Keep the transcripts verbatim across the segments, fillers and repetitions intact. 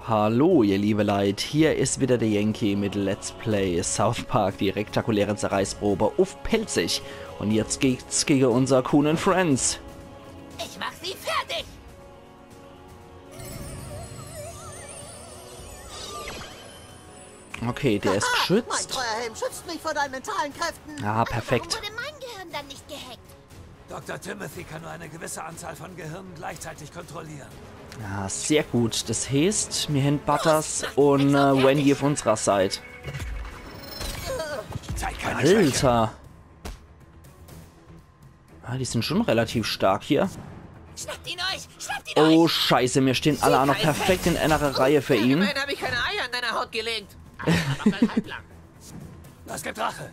Hallo, ihr liebe Leit, hier is wieder der Yankee mit Let's Play South Park, die rektakuläre Zerreißprobe uff Pälzisch. Und jetzt geht's gegen unser Coon and Friends. Ich mach sie fertig! Okay, der is Mein geschützt. treuer Helm schützt mich vor deinen mentalen Kräften. Ah, perfekt. Warum wurde mein Gehirn dann nicht gehackt? Doktor Timothy kann nur eine gewisse Anzahl von Gehirnen gleichzeitig kontrollieren. Ah, sehr gut. Das heißt, mir hän Butters und äh, Wendy auf unserer Seite. Zeig keine Schwäche. Alter. Ah, die sind schon relativ stark hier. Schnappt ihn euch! Schnappt ihn Oh, euch! scheiße, mir stehen alle auch noch perfekt in einer Reihe für ihn. Immerhin habe ich keine Eier an deiner Haut gelegt. Aber mal halblang. Das gibt Rache.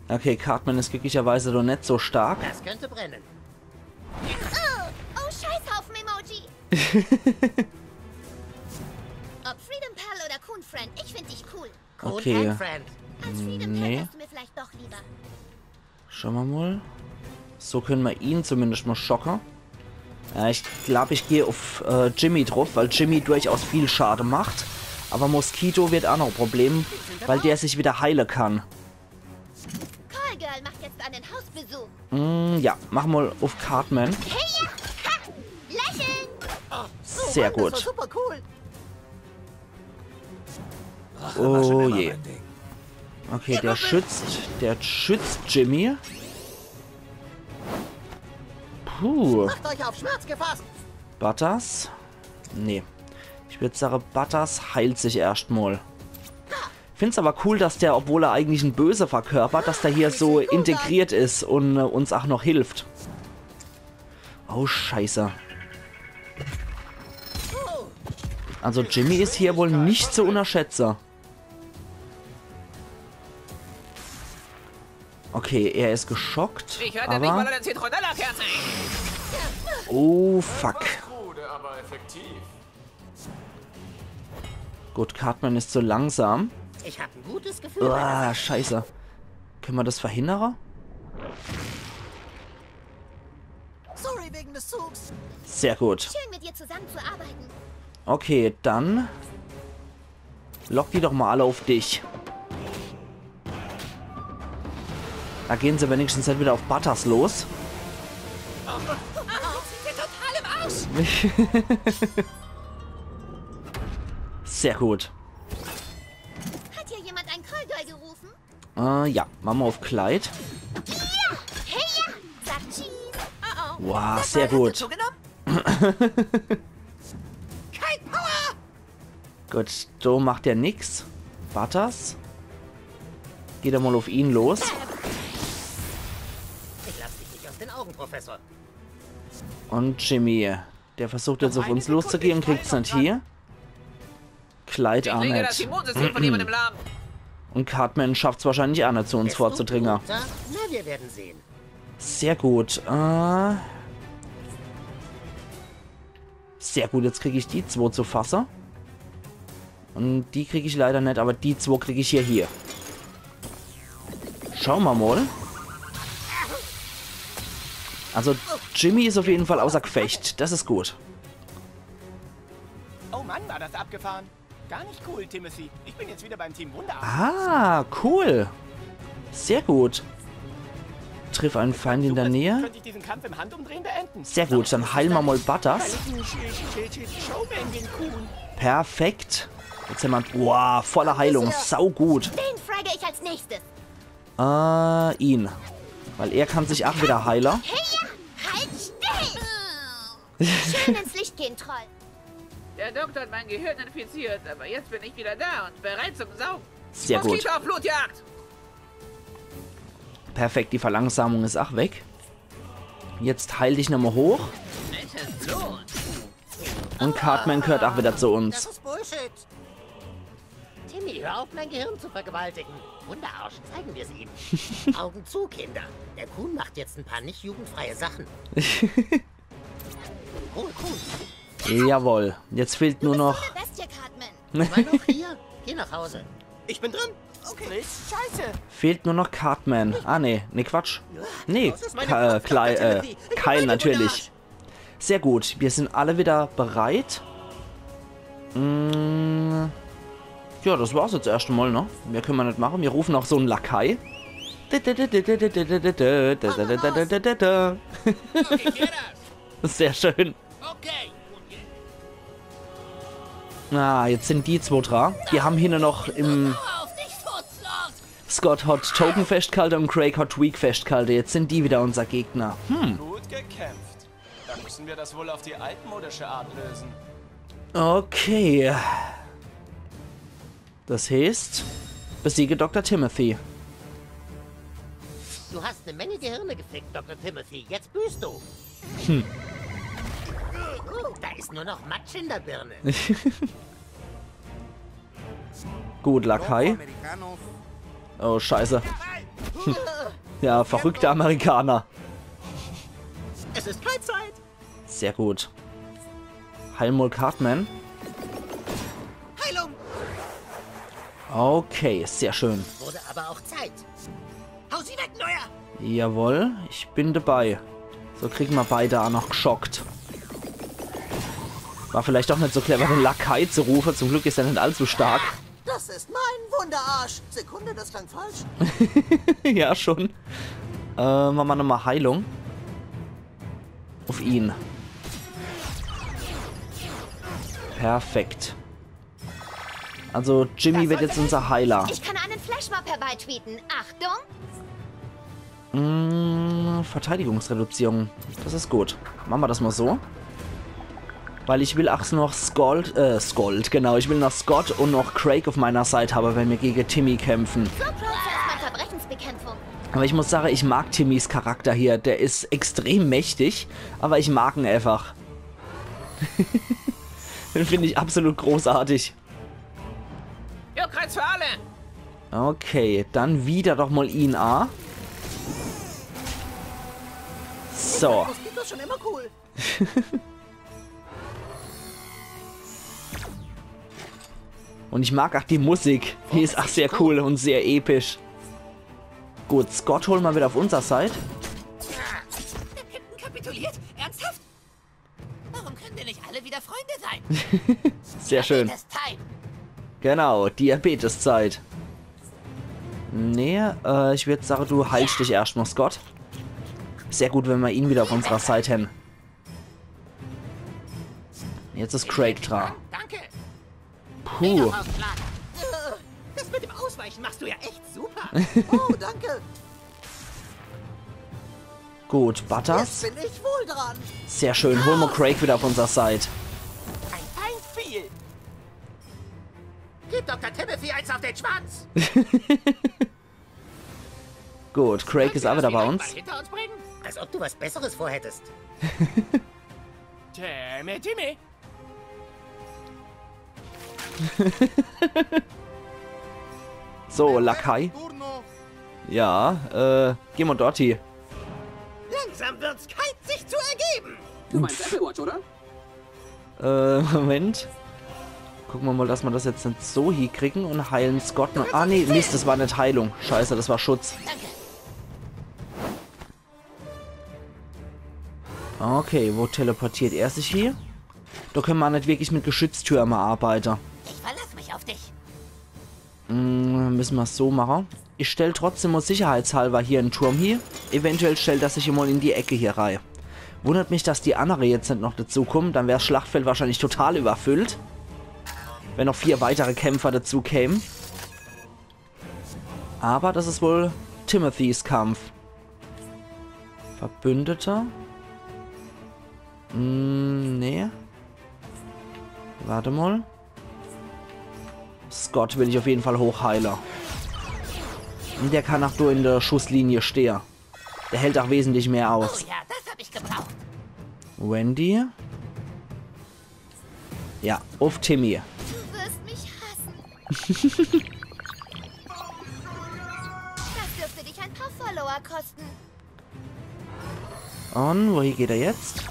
Okay, Cartman is glücklicherweise noch net so stark. Das könnte brennen. Oh, oh Scheißhaufen-Emoji. Ob Freedom Pal oder Coon Friend, ich find dich cool. Okay. Und Friend. Als Freedom Pal Nee. Wärst du mir vielleicht doch lieber. Schauen wir mal. So können wir ihn zumindest mal schocken. Ja, ich glaub, ich gehe auf äh, Jimmy drauf, weil Jimmy durchaus viel Schade macht. Aber Mosquito wird auch noch ein Problem, weil der sich wieder heilen kann. Call Girl macht jetzt einen Hausbesuch. Mm, ja, mach mal auf Cartman. Hey, ja! Ha! Lächeln! Sehr Das war gut. Super cool. Rache war schon Oh immer je. Mein Ding. Okay, der schützt, der schützt Jimmy. Puh, Macht euch auf Schmerz gefasst. Butters? Nee. Ich würd sagen, Butters heilt sich erscht mal. Find's aber cool, dass der, obwohl er eigentlich ein Böse verkörpert, dass der hier so integriert is und äh, uns auch noch hilft. Oh, scheiße. Also Jimmy is hier wohl nicht zu unterschätzen. Okay, er is geschockt, Ich hörte nicht mal aber... eine Zitronella-Kerze. Oh, fuck. Krude, aber effektiv. Gut, Cartman is zu langsam. Ich hab ein gutes Gefühl. Ah, scheiße. Können wir das verhindern? Sorry wegen des Zugs. Sehr gut. Schön, mit dir zusammenzuarbeiten. Okay, dann lock die doch mal alle auf dich. Da gehen sie wenigstens nicht wieder auf Butters los. Oh, sieht ja total im Arsch! Sehr gut. Hat hier jemand ein Call Girl gerufen? Äh, ja, machen wir auf Clyde. Ja! Hey, ja! Sag Cheese! Oh, oh. Wow, sehr gut. Zugenommen? Kite Power! Gut, do macht er nix. Butters. Geht er mal auf ihn los. Ich lass dich nicht aus den Augen, Professor. Und Jimmy, der versucht jetzt auf uns loszugehen, kriegt's nicht hier. Clyde Ich auch lege das nicht. Immunsystem von jemandem lahm. Und Cartman schafft's wahrscheinlich auch nicht, zu uns vorzudringen. Na, wir werden sehen. Sehr gut. Äh, sehr gut, jetzt krieg ich die zwo zu fasse. Und die krieg ich leider net, aber die zwo krieg ich hier, hier. Schauen wir mal. Also, Jimmy ist auf jeden Fall außer Gefecht. Das ist gut. Oh Mann, war das abgefahren. Gar nicht cool, Timothy. Ich bin jetzt wieder beim Team Wunderarsch. Ah, cool. Sehr gut. Triff einen Feind in der Nähe. Könnte ich diesen Kampf im Handumdrehen beenden? Sehr gut, dann heilen wir mal Butters. Showman den Kuhn. Perfekt. Jetzt haben wir, boah, volle Heilung. Sau gut. Den frage ich als nächstes. Äh, ihn. Weil er kann sich auch wieder heilen. Hey, ja! Halt still! Schön ins Licht gehen, Troll. Der Doktor hat mein Gehirn infiziert, aber jetzt bin ich wieder da und bereit zum Saugen. Sehr gut. Moskito auf Blutjagd! Perfekt, die Verlangsamung ist auch weg. Jetzt heil dich nochmal hoch. Welches Blut? Und Cartman gehört auch wieder zu Das uns. ist Bullshit. Timmy, hör auf, mein Gehirn zu vergewaltigen. Wunderarsch, zeigen wir's ihm. Augen zu, Kinder. Der Kuhn macht jetzt ein paar nicht jugendfreie Sachen. Cool, cool. Jawohl. Jetzt fehlt nur noch, Bestie, Cartman. Immer noch hier? Geh nach Hause. Ich bin drin. Okay. Scheiße. fehlt nur noch Cartman. Ah, nee. Nee, Quatsch. Nee, Das ist meine Ka äh, Kraft, Kyle, Doktor äh, Timothy. Ich bin Kyle ready, natürlich. Wunderarsch. Sehr gut. Wir sind alle wieder bereit. Mm, Ja, das war's jetzt erscht emol, ne? Mehr könne mer net mache. Mir rufe noch so en Lakai. Sehr schön. Okay. Ah, jetzt sin die zwo dra. Die hän hinne noch im Scott hot Token feschtgehalte un Craig hot Tweek feschtgehalte. Jetzt sin die wieder unser Gegner. Hm. Gut gekämpft. Dann müssen wir das wohl auf die altmodische Art lösen. Okay. Das heißt, besiege Doktor Timothy. Du hast eine Menge Gehirne gefickt, Doktor Timothy. Jetzt büßt du. Hm. Da ist nur noch Matsch in der Birne. Gut, Lakai. Oh, scheiße. Ja, verrückte Amerikaner. Es ist Kaltzeit. Sehr gut. Heil mol Cartman. Heilung! Okay, sehr schön. Wurde aber auch Zeit. Hau sie weg, Neuer! Jawohl, ich bin dabei. So kriege mer beide aa noch gschockt. War vielleicht doch net so clever, den Lakai zu rufe. Zum Glück is er net allzu stark. Das ist mein Wunderarsch. Sekunde, das klang falsch. Ja, schon. Äh, mache mer nochmol Heilung. Auf ihn. Perfekt. Also Jimmy wird jetzt unser Heiler. Ich kann einen Flashmob herbeitweeten. Achtung! Mm, Verteidigungsreduzierung. Das is gut. Mache mer das mol so. Weil ich will ach noch Scott, äh, Scott, genau. Ich will noch Scott un noch Craig auf meiner Seit habe, wenn mir gege Timmy kämpfe. So close ist mein Verbrechensbekämpfung. Aber ich muss sage, ich mag Timmys Charakter hier. Der is extrem mächtig, aber ich mag en einfach. Den find ich absolut großartig. Juckreiz für alle! Okay, dann wieder doch mol ihn a. So. Moskitos schon immer cool. Un ich mag ach die Musik. Die is ach sehr cool un sehr episch. Gut, Scott hole mer wieder auf unser Seit. Der Captain kapituliert? Ernsthaft? Warum können wir nicht alle wieder Freunde sein? Sehr schön. Diabetes Zeit. Genau, Diabetes-Zeit. Nee, äh, ich würd sage, du heilscht dich erscht mol, Scott. Sehr gut, wenn mer ihn wieder auf unserer Seit hän. Jetzt is Craig dra. Danke. Puh. Äh, das mit dem Ausweichen machst du ja echt super. Oh, danke. Gut, Butters. Jetzt bin ich wohl dran. Sehr schön, hole mer Craig wieder auf unser Seit. Ein Feinspiel. Gib Doktor Timothy eins auf den Schwanz. Gut, Craig is aa wieder bei uns. Hinter uns bringen? Als ob du was Besseres vorhättest. Timmy, Timmy. So, Lakai. Ja, äh, geh mol dort hie. Langsam wird's Zeit, sich zu ergeben. Du meinst Apple Watch, oder? Äh, Moment. Gucke mer mol, dass mer das jetzt net so hiekriegen un heilen Scott noch. Ah, nee, Mist, das war net Heilung. Scheiße, das war Schutz. Okay, wo teleportiert er sich hie? Do könne mer net wirklich mit Geschütztürme arbeite. Ich verlass mich auf dich. Mm, müsse mer's so mache. Ich stell trotzdem mol sicherheitshalber hier en Turm hie. Eventuell stellt er sich mol in die Ecke hier rei. Wundert mich, dass die annere jetzt net noch dazukommen. Dann wär's Schlachtfeld wahrscheinlich total überfüllt. Wenn noch vier weitere Kämpfer dazukämen. Aber das is wohl Timothys Kampf. Verbündeter? Mm, nee. Wart mol. Scott will ich auf jeden Fall hochheile. Un der kann ach do in der Schusslinie stehe. Der hält ach wesentlich mehr aus. Oh ja, das hab ich gebraucht. Wendy? Ja, uff Timmy. Du wirst mich hassen. Das dürfte dich ein paar Follower kosten. Un wohin geht er jetzt?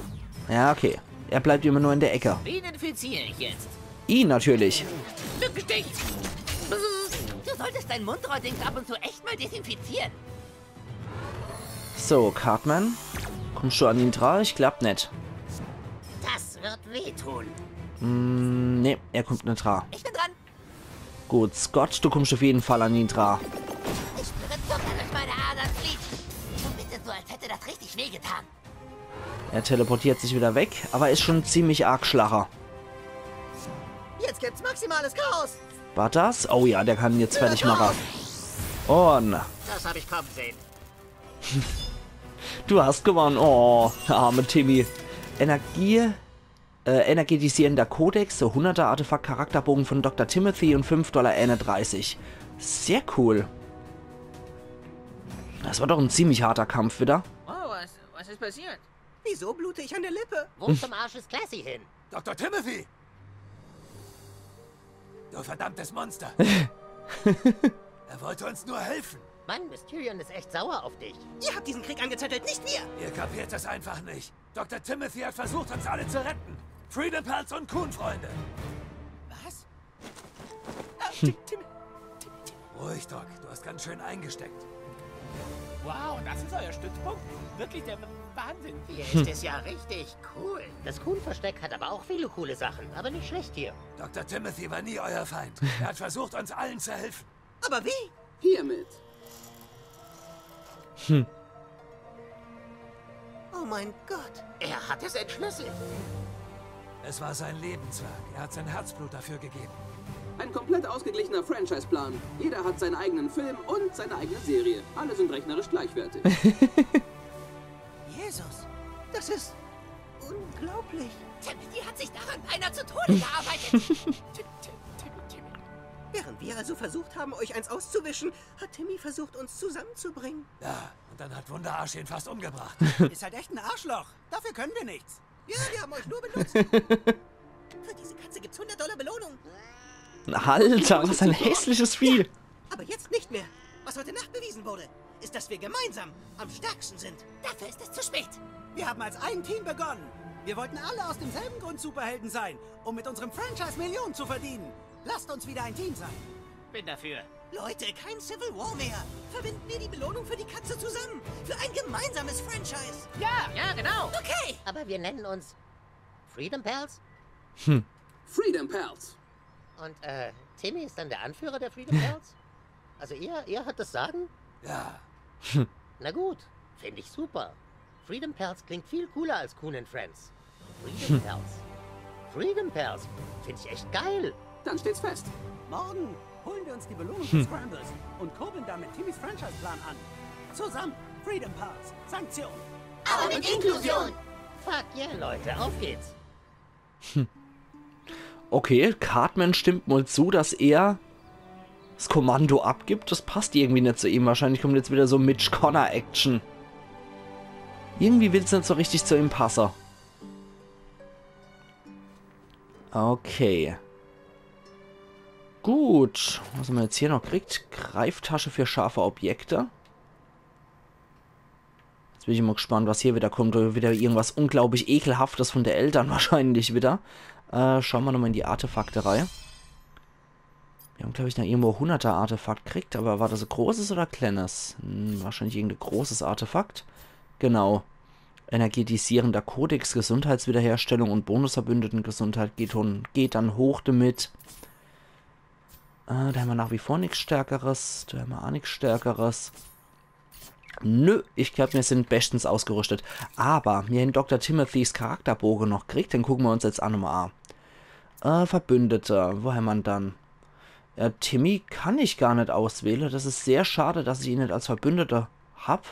Ja, okay. Er bleibt immer nur in der Ecke. Wen infiziere ich jetzt? Ihn natürlich. Mückenstich! Du solltest dein Mundrohrdings ab und zu echt mal desinfizieren. So, Cartman. Kommscht du an ihn dra? Ich glaab net. Das wird wehtun. Mm, nee, er kommt net dra. Ich bin dran. Gut, Scott, du kommst auf jeden Fall an ihn dra. Ich spüre Zucker durch meine Adern fließen. Und bitte so, als hätte das richtig wehgetan. Er teleportiert sich wieder weg, aber ist schon ziemlich arg schlacher. Jetzt gibt's maximales Chaos. War das? Oh ja, der kann ihn jetzt fertig machen. Und Das habe ich kommen sehen. Du hast gewonnen. Oh, der arme Timmy. Energie, äh, energetisierender Kodex, so hunderter Artefakt, Charakterbogen von Doktor Timothy und fünf Dollar einunddreißig. Sehr cool. Das war doch ein ziemlich harter Kampf wieder. Oh, was, was ist passiert? Wieso blute ich an der Lippe? Wo zum Arsch ist Classy hin? Doktor Timothy! Du verdammtes Monster! Er wollte uns nur helfen. Mann, Mysterion ist echt sauer auf dich. Ihr habt diesen Krieg angezettelt, nicht wir. Ihr kapiert es einfach nicht. Doktor Timothy hat versucht, uns alle zu retten. Freedom Pals und Coon-Freunde. Was? Ah, Tim, Tim, Tim, Tim. Ruhig, Doc. Du hast ganz schön eingesteckt. Wow, das ist euer Stützpunkt? Wirklich der Wahnsinn. Hier ist es ja richtig cool. Das Coon-Versteck hat aber auch viele coole Sachen, aber nicht schlecht hier. Doktor Timothy war nie euer Feind. Er hat versucht, uns allen zu helfen. Aber wie? Hiermit. Oh mein Gott. Er hat es entschlüsselt. Es war sein Lebenswerk. Er hat sein Herzblut dafür gegeben. Ein komplett ausgeglichener Franchise-Plan. Jeder hat seinen eigenen Film und seine eigene Serie. Alle sind rechnerisch gleichwertig. Jesus, das ist unglaublich. Timothy hat sich daran beinahe zu Tode gearbeitet. Während wir also versucht haben, euch eins auszuwischen, hat Timmy versucht, uns zusammenzubringen. Ja, und dann hat Wunderarsch ihn fast umgebracht. Ist halt echt ein Arschloch. Dafür können wir nichts. Ja, wir haben euch nur benutzt. Für diese Katze gibt's hundert Dollar Belohnung. Alter, was ein hässliches Vieh. Aber jetzt nicht mehr. Was heute Nacht bewiesen wurde, ist, dass wir gemeinsam am stärksten sind. Dafür ist es zu spät. Wir haben als ein Team begonnen. Wir wollten alle aus demselben Grund Superhelden sein, um mit unserem Franchise Millionen zu verdienen. Lasst uns wieder ein Team sein. Bin dafür. Leute, kein Civil War mehr. Verwenden wir die Belohnung für die Katze zusammen. Für ein gemeinsames Franchise. Ja, ja, genau. Okay. Aber wir nennen uns Freedom Pals? Freedom Pals. Und, äh, Timmy ist dann der Anführer der Freedom Pals? Also er, er hat das Sagen? Ja, Na gut, finde ich super. Freedom Pals klingt viel cooler als Coon and Friends. Freedom Pals. Freedom Pals. Finde ich echt geil. Dann steht's fest. Morgen holen wir uns die Belohnung für Scrambles und kurbeln damit Timmys Franchise-Plan an. Zusammen, Freedom Pals, Sanktion. Aber mit Inklusion. Fuck yeah, Leute, auf geht's. Okay, Cartman stimmt mal zu, dass er das Kommando abgibt. Das passt irgendwie nicht zu ihm. Wahrscheinlich kommt jetzt wieder so Mitch-Connor-Action. Irgendwie will's nicht so richtig zu ihm passen. Okay. Gut. Was haben wir jetzt hier noch gekriegt? Greiftasche für scharfe Objekte. Jetzt bin ich mal gespannt, was hier wieder kommt. Oder wieder irgendwas unglaublich Ekelhaftes von der Eltern wahrscheinlich wieder. Äh, schauen wir nochmal in die Artefakte rein. Wir haben, glaube ich, noch irgendwo hunderter Artefakt gekriegt, aber war das ein großes oder ein kleines? Hm, wahrscheinlich irgendein großes Artefakt. Genau. Energetisierender Kodex, Gesundheitswiederherstellung und Bonusverbündeten Gesundheit geht, hon- geht dann hoch damit. Äh, da haben wir nach wie vor nichts Stärkeres. Da haben wir auch nichts Stärkeres. Nö, ich glaub, wir sind bestens ausgerüstet. Aber wir haben Doktor Timothys Charakterbogen noch gekriegt. Den gucken wir uns jetzt auch nochmal an. Äh, Verbündete. Wo haben wir dann? Ja, Timmy kann ich gar nicht auswählen. Das ist sehr schade, dass ich ihn nicht als Verbündete hab.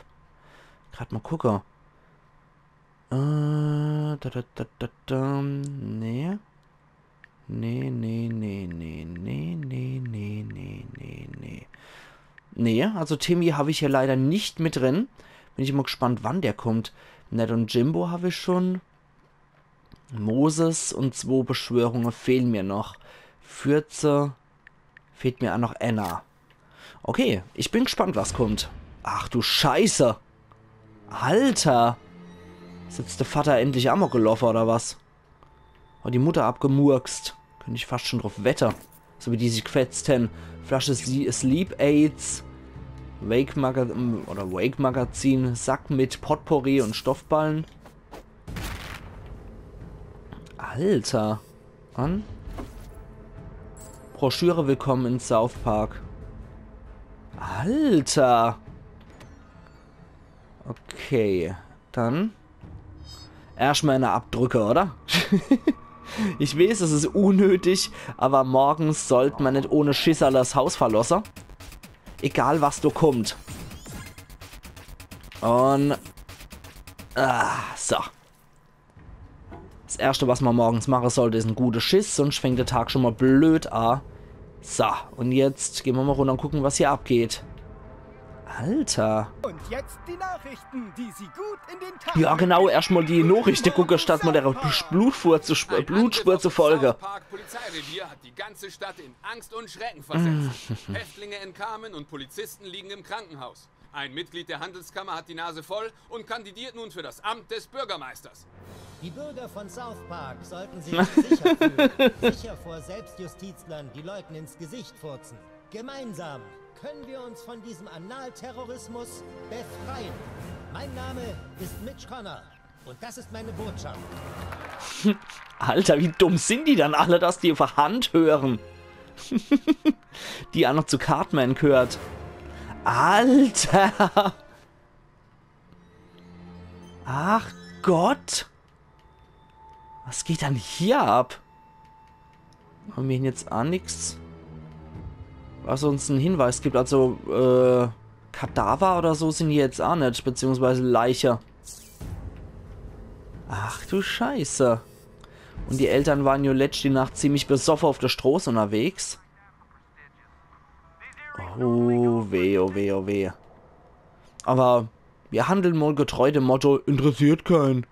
Grad mal gucke. Äh, da, da, da, da, da, nee. Nee, nee, nee, nee, nee, nee, nee, nee, nee, nee. Nee, also Timmy habe ich hier leider nicht mit drin. Bin ich immer gespannt, wann der kommt. Ned und Jimbo habe ich schon. Moses und zwei Beschwörungen fehlen mir noch. Fürze fehlt mir auch noch Anna. Okay, ich bin gespannt, was kommt. Ach du Scheiße. Alter. Ist jetzt der Vater endlich Amok gelaufen, oder was? Hat die Mutter abgemurkst. Könnte ich fast schon drauf wetten. So wie die sich gefetzt haben. Flasche Sie Sleep Aids. Wake Magazin oder Wake Magazin. Sack mit Potpourri und Stoffballen. Alter. Mann. Broschüre Willkommen in South Park. Alter. Okay, dann erschmal eine abdrücke, oder? Ich weeß, es is unnötig, aber morgens sollt ma net ohne Schisser das Haus verlosse. Egal, was do kummt. Und... Ah, so. Das Erschte, was ma morgens mache sollt, is en gute Schiss, sonst fängt der Tag schon mal blöd a. So, und jetzt gehen ma mal runter und gucken, was hier abgeht. Alter. Und jetzt die Nachrichten, die Sie gut in den Tag Ja, genau, erschmal die Norichte gucke, statt mal der Blutspur zu, sp- Blutspur zu folge. South Park Polizeirevier hat die ganze Stadt in Angst und Schrecken versetzt. Häftlinge entkamen und Polizisten liegen im Krankenhaus. Ein Mitglied der Handelskammer hat die Nase voll und kandidiert nun für das Amt des Bürgermeisters. Die Bürger von South Park sollten sich sicher fühlen. Sicher vor Selbstjustizlern, die Leuten ins Gesicht furzen. Gemeinsam können wir uns von diesem Analterrorismus befreien. Mein Name ist Mitch Connor und das ist meine Botschaft. Alter, wie dumm sind die dann alle, dass die uff die Hand hören? Die a noch zu Cartman gehört. Alter! Ach Gott! Was geht dann hier ab? Haben wir jetzt a nix, was uns en Hinweis gibt? Also, äh, Kadaver oder so sind hier jetzt a net, beziehungsweise Leiche. Ach du Scheiße. Und die Eltern waren ja letzte Nacht ziemlich besoffe uff der Stroß unterwegs. Oh weh, oh weh, oh weh. Aber wir handeln mal getreu dem Motto, interessiert keinen.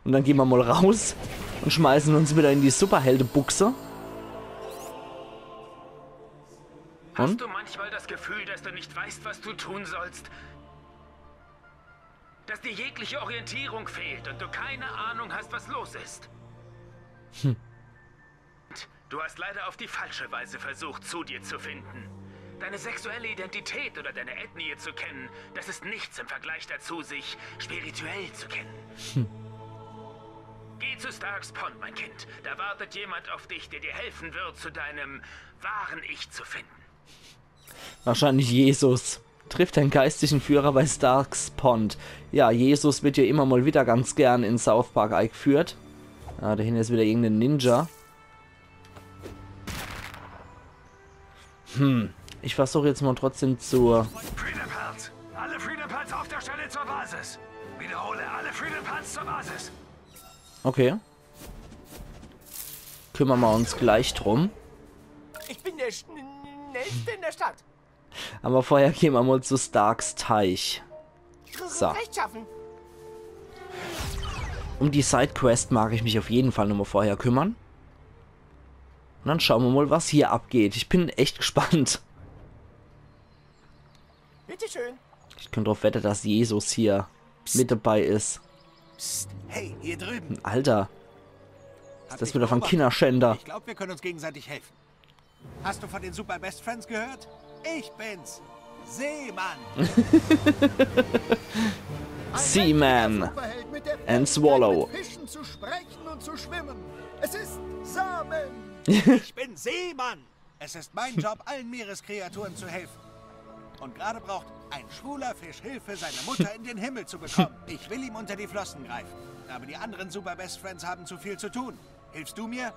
Und dann gehen wir mal raus und schmeißen uns wieder in die Superheldebuchse. Hast du manchmal das Gefühl, dass du nicht weißt, was du tun sollst? Dass dir jegliche Orientierung fehlt und du keine Ahnung hast, was los ist? Du hast leider auf die falsche Weise versucht, zu dir zu finden. Deine sexuelle Identität oder deine Ethnie zu kennen, das ist nichts im Vergleich dazu, sich spirituell zu kennen. Geh zu Starks Pond, mein Kind. Da wartet jemand auf dich, der dir helfen wird, zu deinem wahren Ich zu finden. Wahrscheinlich Jesus. Trifft einen geistlichen Führer bei Starks Pond. Ja, Jesus wird ja immer mal wieder ganz gern in South Park eingeführt. Ah, da hinten ist wieder irgendein Ninja. Hm, ich versuche jetzt mal trotzdem zu... Freedom Pals! Alle Freedom Pals auf der Stelle zur Basis! Wiederhole, alle Freedom Pals zur Basis! Okay. Kümmern wir uns gleich drum. Ich bin der Schnellste in der Stadt. Aber vorher gehen wir mal zu Starks Teich. So. Rechtschaffen. Um die Sidequest mag ich mich auf jeden Fall nochmal vorher kümmern. Und dann schauen wir mal, was hier abgeht. Ich bin echt gespannt. Bitteschön. Ich könnte drauf wetten, dass Jesus hier mit dabei ist. Psst, hey, hier drüben. Alter. Ist das wieder von Kinderschänder? Ich glaube, wir können uns gegenseitig helfen. Hast du von den Super Best Friends gehört? Ich bin's. Seemann. Seaman Superheld mit der and Swallow. Fähigkeit, mit Fischen zu sprechen und zu schwimmen. Es ist Samen. Ich bin Seemann. Es ist mein Job, allen Meereskreaturen zu helfen. Und gerade braucht ein schwuler Fisch Hilfe, seine Mutter in den Himmel zu bekommen. Ich will ihm unter die Flossen greifen. Aber die anderen Super Best Friends haben zu viel zu tun. Hilfst du mir?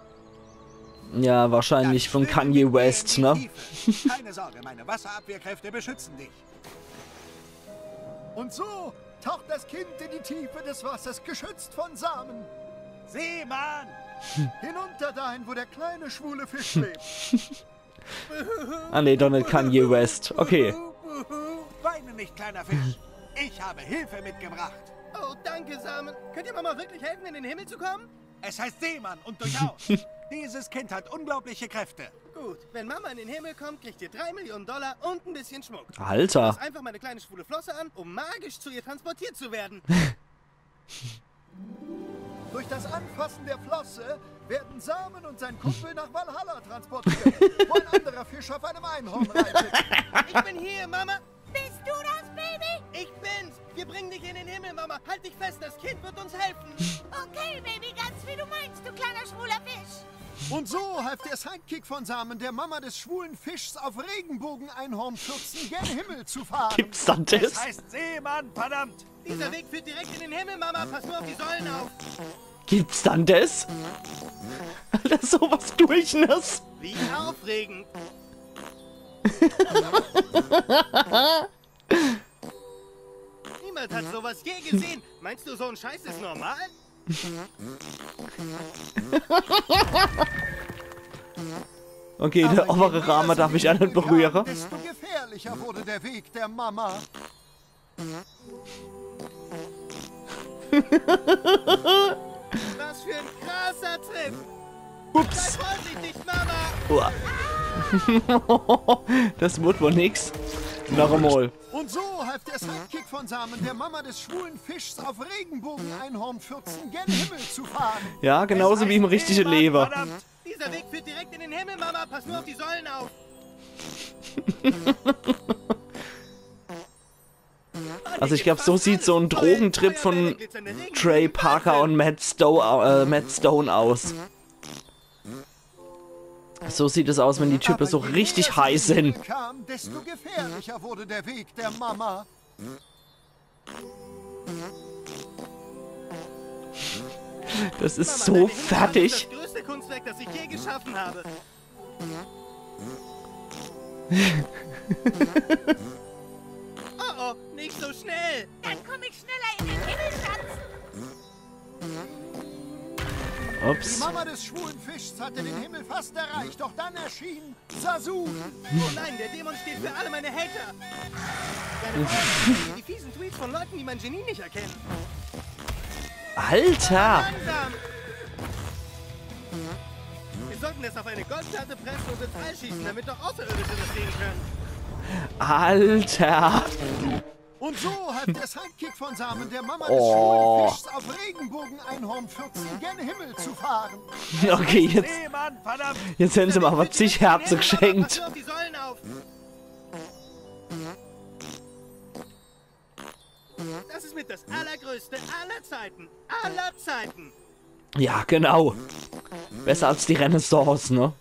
Ja, wahrscheinlich von Kanye West, ne? Keine Sorge, meine Wasserabwehrkräfte beschützen dich. Und so taucht das Kind in die Tiefe des Wassers, geschützt von Samen. Seemann! Hinunter dahin, wo der kleine schwule Fisch lebt. Ah ne, doch net Kanye West. Okay. Weine nicht, kleiner Fisch. Ich habe Hilfe mitgebracht. Oh, danke, Samen. Könnt ihr Mama wirklich helfen, in den Himmel zu kommen? Es heißt Seemann und durchaus. Dieses Kind hat unglaubliche Kräfte. Gut, wenn Mama in den Himmel kommt, kriegt ihr drei Millionen Dollar und ein bisschen Schmuck. Alter. Fass einfach meine kleine schwule Flosse an, um magisch zu ihr transportiert zu werden. Durch das Anfassen der Flosse werden Samen und sein Kumpel nach Valhalla transportiert, wo ein anderer Fisch auf einem Einhorn reitet. Ich bin hier, Mama. Bist du das, Baby? Ich bin's. Wir bringen dich in den Himmel, Mama. Halt dich fest, das Kind wird uns helfen. Okay, Baby, ganz wie du meinst, du kleiner schwuler Fisch. Und so half der Sidekick von Samen der Mama des schwulen Fischs auf Regenbogen-Einhorn-Fürzen gen Himmel zu fahren. Gibt's dann Das das? Heißt Seemann, verdammt! Dieser Weg führt direkt in den Himmel, Mama. Pass nur auf die Säulen auf. Gibt's dann das? Alter, sowas durch das? Wie aufregend. Niemand hat sowas je gesehen. Meinst du, so ein Scheiß ist normal? Okay, der obere Rahmen darf ich auch nicht berühren. Desto gefährlicher wurde der Weg der Mama. Was für ein krasser Trip. Ups. Sei vorsichtig, Mama. Uah. Das wird wohl nix. Noch einmal. Und so half der Sidekick von Samen der Mama des schwulen Fischs auf Regenbogen-Einhorn-Fürzen gen Himmel zu fahren. Ja, genauso wie im richtigen Leben. Dieser Weg führt direkt in den Himmel, Mama. Pass nur auf die Säulen auf. Also ich glaub, so sieht so ein Drogentrip von Trey Parker und Matt Stone, äh, Matt Stone aus. So sieht es aus, wenn die Typen so richtig high sind. Kam, desto gefährlicher wurde der Weg der Mama. Das ist so fertig. Das größte Kunstwerk, das ich je geschaffen habe. Oh oh, nicht so schnell. Dann komme ich schneller in den Himmel, Schatz. Die Ups. Mama des schwulen Fischs hatte den Himmel fast erreicht, doch dann erschien Zazu. Oh nein, der Dämon steht für alle meine Hater. Seine Feuerbälle sind wie die fiesen Tweets von Leuten, die mein Genie nicht erkennen. Alter! Langsam. Wir sollten es auf eine Goldplatte pressen und ins All schießen, damit doch Außerirdische das sehen können. Alter! Und so hat der Sidekick von Samen der Mama Oh. des schwulen Fischs auf Regenbogen-Einhorn-Fürzen gen Himmel zu fahren. Okay, jetzt, Seemann, verdammt! Jetzt haben sie mir aber zig Herzen geschenkt. Pass auf die Säulen auf. Das ist mit das allergrößte aller Zeiten. Aller Zeiten. Ja, genau. Besser als die Renaissance, ne?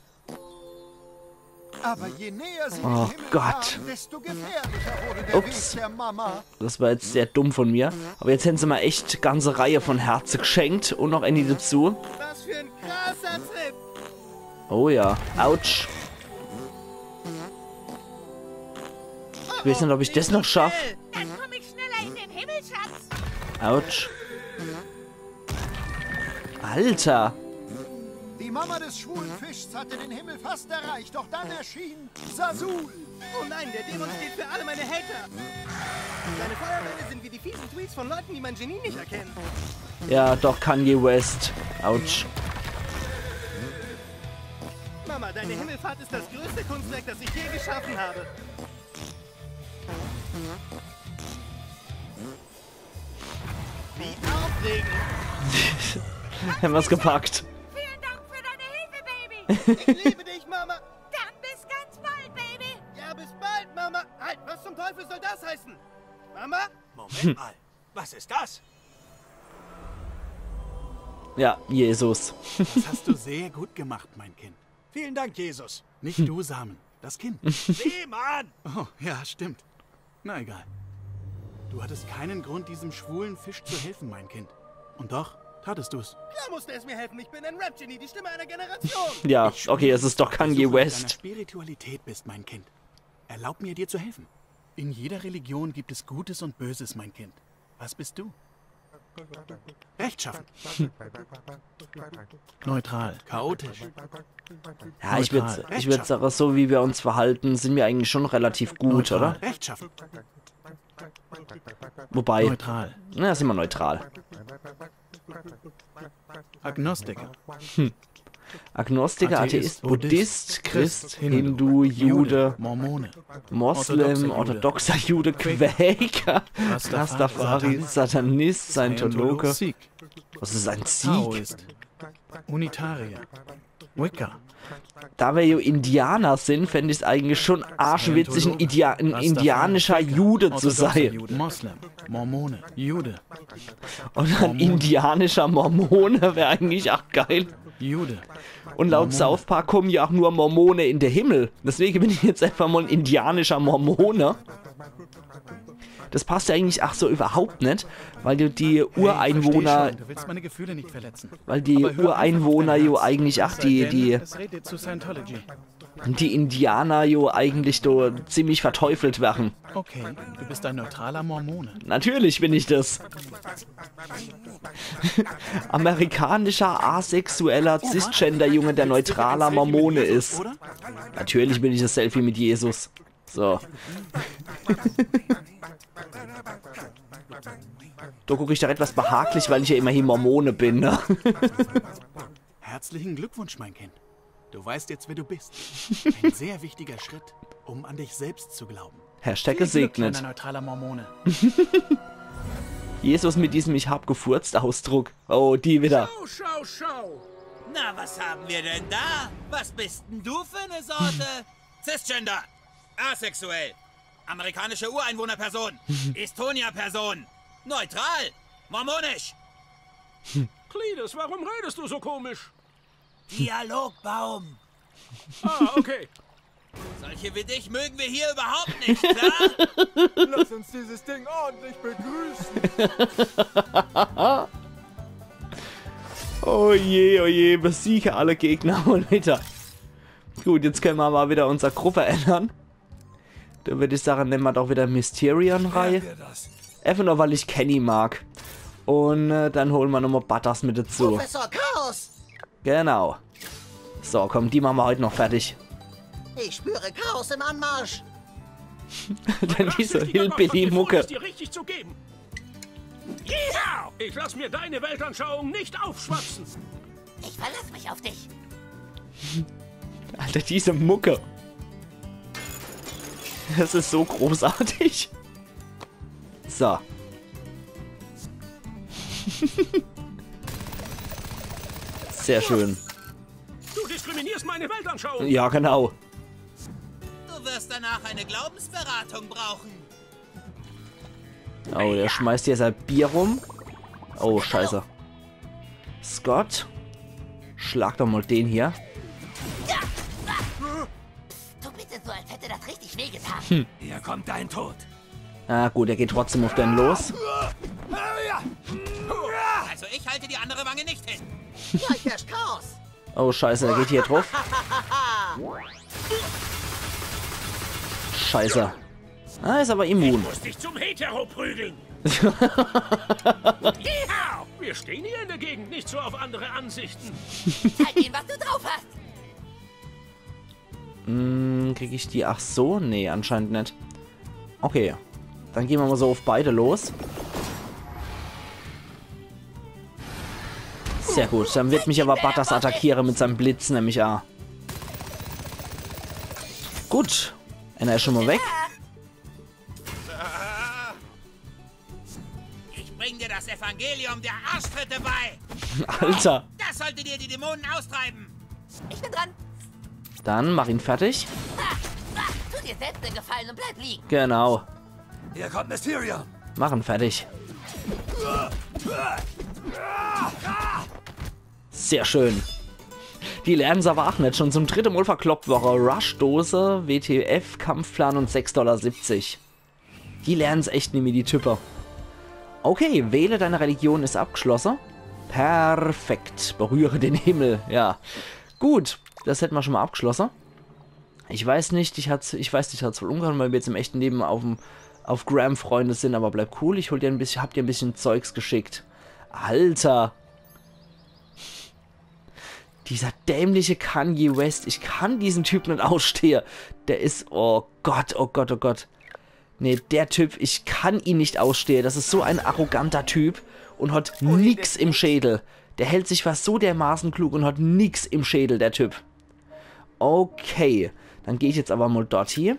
Aber je näher sie Oh dem Himmel Gott. Kam, desto gefährlicher wurde der Ups. Weg der Mama. Das war jetzt sehr dumm von mir. Aber jetzt haben sie mir echt ganze Reihe von Herzen geschenkt und noch eine dazu. Was für ein krasser Trip. Oh ja. Autsch. Ich weiß nicht, ob ich das noch schaff. Dann komme ich schneller in den Himmel, Schatz. Autsch. Alter. Die Mama des schwulen Fischs hatte den Himmel fast erreicht, doch dann erschien Zazu. Oh nein, der Dämon steht für alle meine Hater. Seine Feuerbälle sind wie die fiesen Tweets von Leuten, die mein Genie nicht erkennen. Ja, doch, Kanye West. Autsch. Mama, deine Himmelfahrt ist das größte Kunstwerk, das ich je geschaffen habe. Wie aufregend. Haben wir's gepackt. Vielen Dank für deine Hilfe, Baby. Ich liebe dich, Mama. Dann bis ganz bald, Baby. Ja, bis bald, Mama. Halt, was zum Teufel soll das heißen? Mama? Moment mal. Was ist das? Ja, Jesus. Das hast du sehr gut gemacht, mein Kind. Vielen Dank, Jesus. Nicht du, Samen. Das Kind. Seemann! Oh, ja, stimmt. Na egal. Du hattest keinen Grund, diesem schwulen Fisch zu helfen, mein Kind. Und doch tatest du's. Klar musste es mir helfen. Ich bin ein Rap-Genie, die Stimme einer Generation. Ja, Ich spür, okay, es ist doch dass Kanye du von deiner West. Spiritualität bist, mein Kind. Erlaub mir, dir zu helfen. In jeder Religion gibt es Gutes und Böses, mein Kind. Was bist du? Rechtschaffen. Neutral, chaotisch. Ja, ich würde ich würd sagen, so wie wir uns verhalten, sind wir eigentlich schon relativ gut, oder? Rechtschaffen. Wobei, Neutral. Na, sind wir neutral. Agnostiker. Agnostiker, Atheist, Atheist, Buddhist, Buddhist, Christ, Hindu, Jude, Moslem, Orthodoxer Jude, orthodoxer Jude, Quäker, Rastafari, Satanist, Scientologe. Sikh, Was ist ein Sikh? Taoist, Unitarier, Wicca, Da wir jo Indianer sind, fänd ich's eigentlich schon arschwitzig, ein, Idia ein indianischer Jude zu sein. Moslem, Mormone, Jude. Und ein indianischer Mormone wär eigentlich auch geil. Jude. Und laut South Park kommen ja auch nur Mormone in den Himmel. Deswegen bin ich jetzt einfach mal ein indianischer Mormone. Das passt ja eigentlich auch so überhaupt nicht, weil du die Ureinwohner, Du willst meine Gefühle nicht verletzen. weil die Ureinwohner jo eigentlich auch die, die, Es redet zu Scientology. die Indianer jo eigentlich do ziemlich verteufelt wären. Okay, du bist ein neutraler Mormone. Natürlich bin ich das. Amerikanischer, asexueller, cisgender Junge, der neutraler Mormone ist. Natürlich bin ich das Selfie mit Jesus. So. Da guck ich doch etwas behaglich, weil ich ja immerhin Mormone bin, ne? Herzlichen Glückwunsch, mein Kind. Du weißt jetzt, wer du bist. Ein sehr wichtiger Schritt, um an dich selbst zu glauben. Hashtag Viel Glück, gesegnet. Kleiner neutraler Mormone. Jesus mit diesem „Ich hab gefurzt“ Ausdruck. Oh, die wieder. Schau, schau, schau. Na, was haben wir denn da? Was bist denn du für eine Sorte? Cisgender. Asexuell. Amerikanische Ureinwohnerperson. Estonia-Person. Neutral. Mormonisch. Cletus, warum redest du so komisch? Dialogbaum. Ah, okay. Solche wie dich mögen wir hier überhaupt nicht, klar? Lass uns dieses Ding ordentlich begrüßen. Oh je, oh je, besiege alle Gegner und wieder. Gut, jetzt können wir mal wieder unser Gruppe ändern. Da würde ich sagen, nehmen wir doch wieder Mysterion rein. Einfach nur, weil ich Kenny mag. Und äh, dann holen wir nochmal Butters mit dazu. Professor Chaos! Genau. So, komm, die machen wir heute noch fertig. Ich spüre Chaos im Anmarsch. Dann diese Hillbilly-Mucke. Es dir richtig zu geben. Ja! Ich lass mir deine Weltanschauung nicht aufschwatzen. Ich verlasse mich auf dich. Alter, diese Mucke. Das ist so großartig. So. Sehr schön. Du diskriminierst meine Weltanschauung. Ja, genau. Du wirst danach eine Glaubensberatung brauchen. Oh, der schmeißt hier sein Bier rum. Oh, scheiße. Scott, schlag doch mal den hier. Tu bitte so, als hätte das richtig wehgetan. Hier kommt dein Tod. Ah gut, er geht trotzdem auf den los. Also ich halte die andere Wange nicht hin. Gleich herrscht Chaos. Oh scheiße, der geht hier drauf. Scheiße. Ah, ist aber immun. Muss dich zum Hetero prügeln. Wir stehen hier in der Gegend nicht so auf andere Ansichten. Zeig ihnen, was du drauf hast. Hm, krieg ich die? Ach so? Nee, anscheinend net. Okay. Dann gehen wir mal so auf beide los. Sehr gut. Dann wird mich aber Butters attackieren mit seinem Blitz, nämlich ah. Gut. Einer ist schon mal weg. Ich bring dir das Evangelium der Arschtritte bei. Alter. Das sollte dir die Dämonen austreiben. Ich bin dran. Dann mach ihn fertig. Tu dir selbst den Gefallen und bleib liegen. Genau. Hier kommt Mysterion. Mach ihn fertig. Sehr schön. Die lernen's aber ach net. Schon zum dritte Mal verkloppt worre. Rush-Dose, W T F, Kampfplan und sechs Dollar siebzig. Die lernen's echt nimmi, die Type. Okay, wähle deine Religion ist abgeschlosse. Perfekt. Berühre den Himmel. Ja. Gut, das hätten wir schon mal abgeschlosse. Ich weiß nicht, ich hat's, ich weiß nicht, hat's wohl umgehauen, weil mir jetzt im echten Leben auf'm, auf Graham Freunde sind, aber bleib cool, ich hol dir ein bisschen, hab dir ein bisschen Zeugs geschickt. Alter. Dieser dämliche Kanye West, ich kann diesen Typ net ausstehe. Der is, oh Gott, oh Gott, oh Gott. Nee, der Typ, ich kann ihn nicht ausstehe. Das is so ein arroganter Typ und hat nix im Schädel. Der hält sich was so dermaßen klug und hat nix im Schädel, der Typ. Okay, dann geh ich jetzt aber mal dort hier.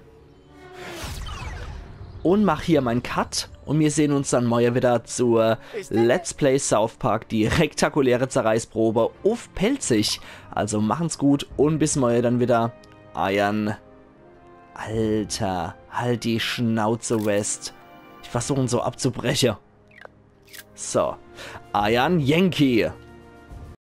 und mach hier mein Cut. Und mir sehn uns dann morje wieder zur Let's Play South Park, die rektakuläre Zerreißprobe uff Pälzisch. Also machen's gut und bis morje dann wieder. Eiern. Alter, halt die Schnauze, West. Ich versuch en so abzubreche. So. Eiern Yankee.